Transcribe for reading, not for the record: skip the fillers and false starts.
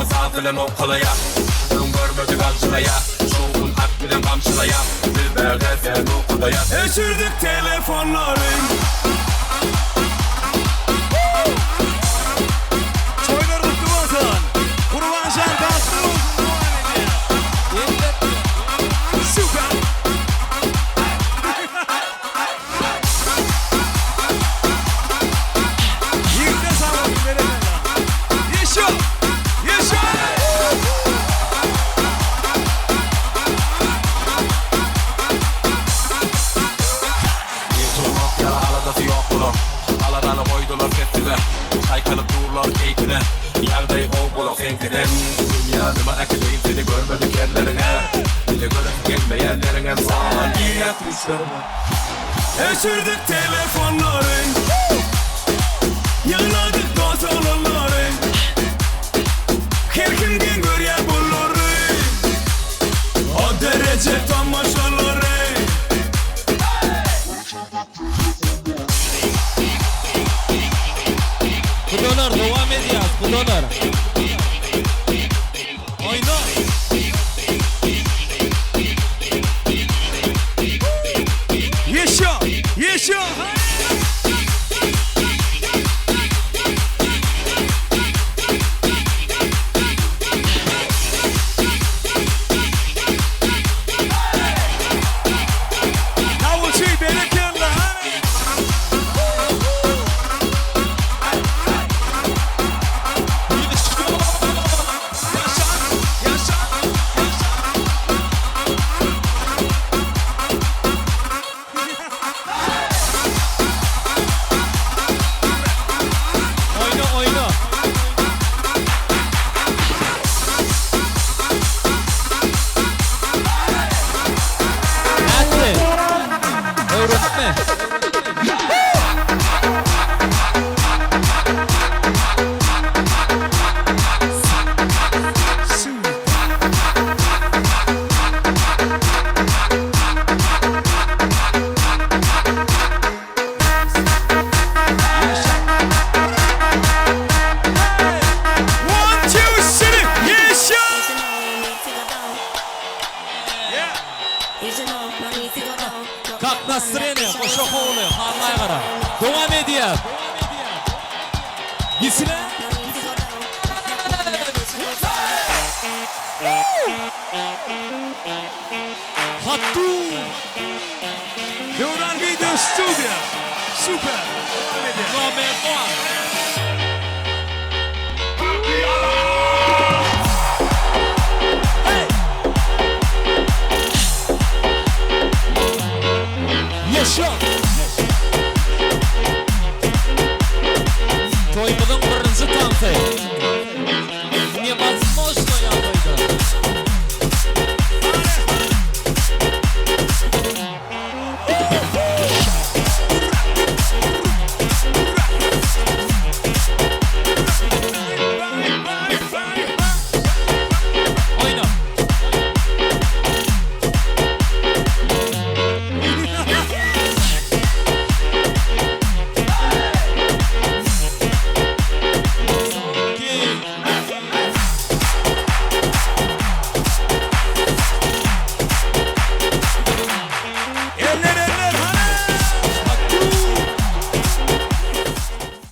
Ýüregiňi saz bilen owkalaýa Öň görmedik alçylaýa Şowhun at bilen gamçylaýa Biz bärde seni ukudaýas. Öçürdik telefonlary. Toýlar gutly bolsun. Gurbanjan bagtly bolsun dowam edýär. Elbetde. Super. Ýigitler sag bolsun berekella. Ýeşo! Ýeşo! Ir turmak ýaly aladasy ýok bular. Aladany goýdular sessize. Çaýkanyp durlar keýpine. Ýagdaýy gowy bular seňkiden. Dünýä nima äkideýin seni görmedik ýerleriňe. Bile göresi gelmeýänleriňem sany girýär düýşlerime. Öçürdik telefonlary. Ýygnadyk dost oglanlary. Her kim geň görýär bulary. O dereje tomaşalary. Gudalar dowam edýäs gudalar. Oýna. Ýeşo! Ýeşo! Dawulçy berekella! Ýaşa! Ýaşa! Ýaşa! Oýna oýna. Nätdi? Öwrenipmi? One, two, three, ýeşo! Yeah! Kak nastreniýe, goşa howly, Hanlaý gara. Dowam edýär. Gitsinä. Hattu. Döwran Video Studio. Super. Dowam edýär. Nomer one.